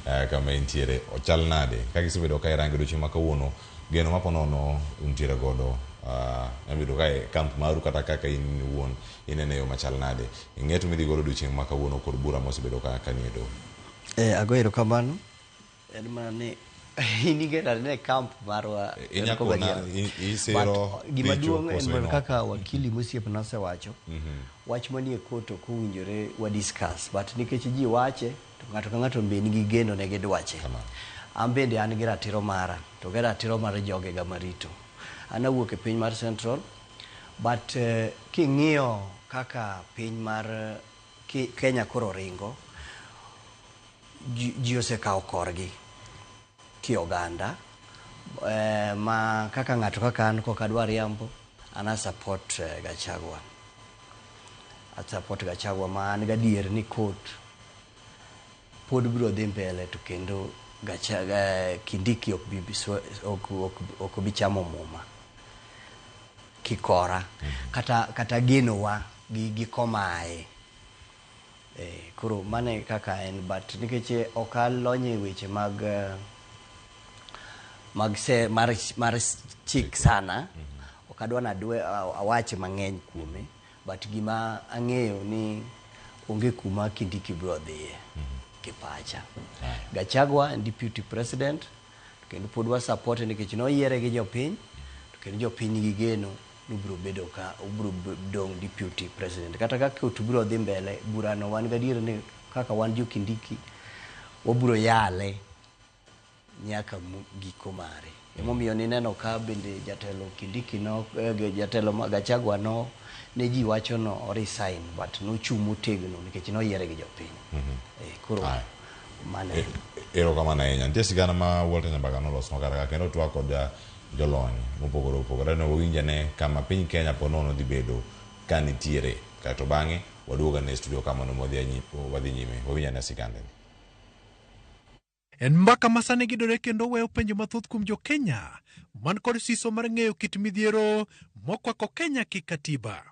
Kama intiere ochal nade kaka isebedo ka irango odiochieng' ma kawuono, geno ma ponono untiere godo nyalo ka e camp maru kata kaka in iwuon inene yo machal nade ing'eto midhi godo odiochieng' ma kawuono kod bura mosebedo ka kanie doho? Ago erokamano. En mana ni in ing'e ne camp marwa Inya kona isiro. But gima duong' en mana kaka wakili mosiepna osewacho, wach manie court ok owinjore wa discuss, but nikech ji wache to ng'ato ka ng'ato be nigi geno ne gi dwache. An bende an gi ratiro mara to gi ratiro mar jogega marito. An awuok e piny mar Central, but king'iyo kaka piny mar Kenya koro ringo, ji osekawo korgi ki oganda ma kaka ng'ato kaka an kok adwa riambo, an a support Gachagua, a support Gachagua ma an gadier ni court pod biro dhi mbele to kendo Gachagua, Kindiki ok bi chamo muma kikora kata genowa gi komae. Koro mano e kaka en, but nikech ok alony e weche mag se mar chik sana, ok adwa ni awache mang'eny kuome, but gima ang'eyo ni onge kuma Kindiki biro dhiye kipacha. Gachagua en deputy president kendo pod wa support nikech noyiere gi jopiny to kendo jopiny nigi geno ni obiro bedo ka obiro dong' deputy president kata ka court biro dhi mbele. Burano wan gadier ni kaka wan jo Kindiki wabiro yale nyaka giko mare. Emomiyo nineno ka bende jatelo Kindiki no jatelo ma Gachagua no ne ji wacho no o resign, but nochung' motegno nikech noyiere gi jopiny. Koro mano. Erokamano ahinya. Nitie sigana ma Walter Nyambaga nolosnwa kar ka kendo twak kod jolony mopogore opogore. Ne wawinj ane kama piny Kenya po nono dhi bedo ka nitiere kaeto bang'e waduog ane e studio ka mondo wadhi nyime. Wawinj ane sigande ni. En mbaka ma sani gidore kendo weyo penjo mathoth kuom jo Kenya man kod siso mar ng'eyo kit midhiero mokwako Kenya ki katiba.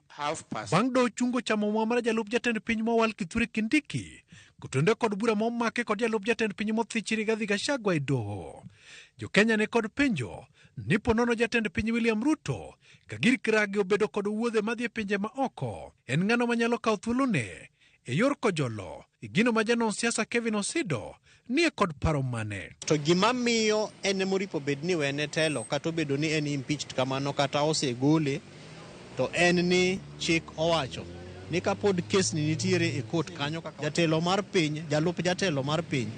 Bang' doho chungo chamo mwa mar jalup jatend piny mowal Kithure Kindiki kotenore kod bura momake kod jalup jatend piny mothich Rigathi Gachagua e doho. Jo Kenya ne kod penjo ni po nono jatend piny William Ruto ka gir kiragi obedo kod wuodhe madhi e pinje ma oko, en ng'ano manyalo kawo thuolone e yor kojolo gino ma janon siasa Kevin Osido nie kod paro mane. To gima miyo en emoripo bed ni wene telo kata obedo ni en impeached kamano kata osegole, to en ni chik owacho ni kapod kes ni nitiere e court kanyo, kaka jatelo mar piny, jalup jatelo mar piny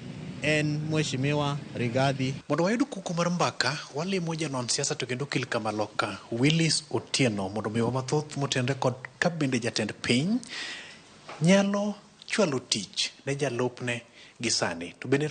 en Mheshimiwa Rigathi. Mondo wayud kuku mar mbaka, walimo janon siasa to kendo okil kamaloka Willis Otieno mondo omiwa mathoth motenore kod ka bende jatend piny nyalo chwalo tich ne jalupne gi sani to bende